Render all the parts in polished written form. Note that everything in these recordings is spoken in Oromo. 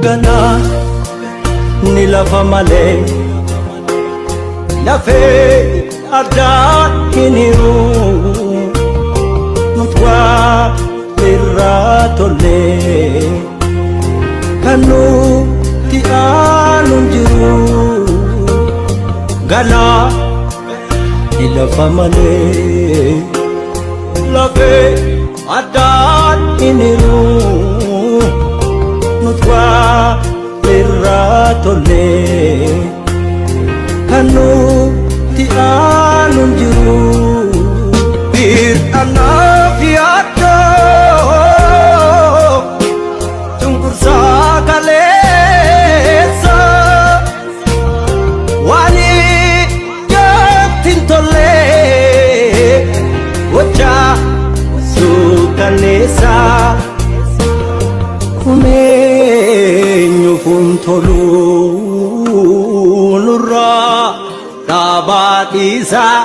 Ganaa ni lafa malee lafee addaa hin hiru nuti waa irraa tollee kan nuti aanu hin jiru. Ganaa ni lafa malee lafee addaa hin hiru nuti waa irraa tollee kan nuti aanu hin jiru. Bir'anaaf yaaddoo cunqursaa kaleessa waan ijatti hin tolle gochaa suukanneessaa. Kun eenyuuf hin tolu nurraa dhaabaa dhiisaa.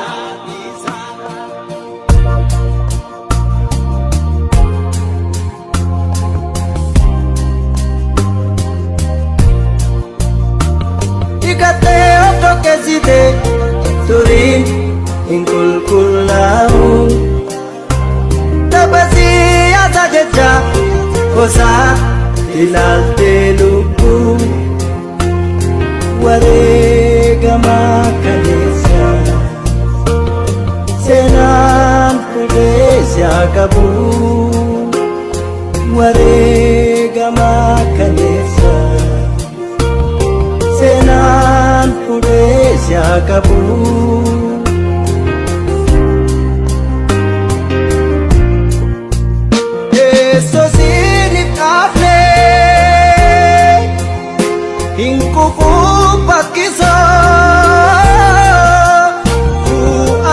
Dhiqattee of dhoqqeessite turiin hin qulqullaa'u. Tapha siyaasaa jecha gosaa ilaaltee lubbuu wareegamaa kaleessa seenaan fuudhee si haa qabu wareegamaa kaleessa seenaan fuudhee si haa qabu. Teessoo siiniif dhaabne hin kufuu bakkisaa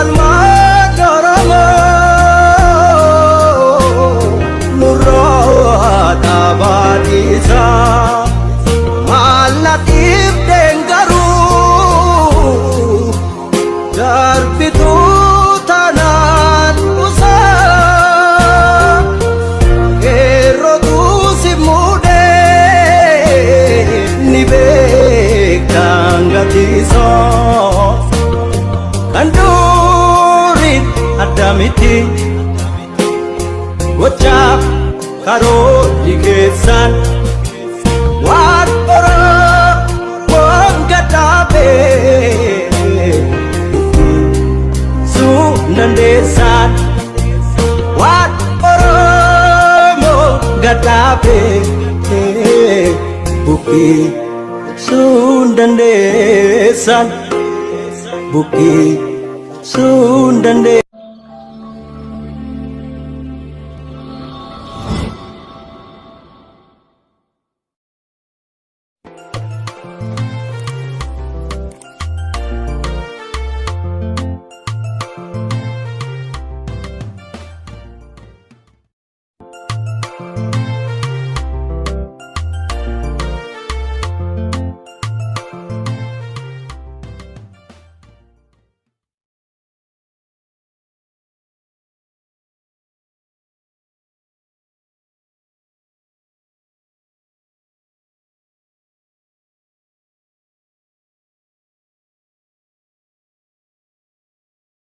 almaan Oromoo nurraa dhaabaa dhiisaa maal na dhiibdeen garuu darbituu tanaan usaa qeerrotu si muudee ni beektan gatiisoo kan durii adda miti gochaaf karoorri keessan waan Oromoon gadhaabee sun dandeessaan waan Oromoo gadhaabee buqqisuu dandeessaan buqqisuu dandeessaan.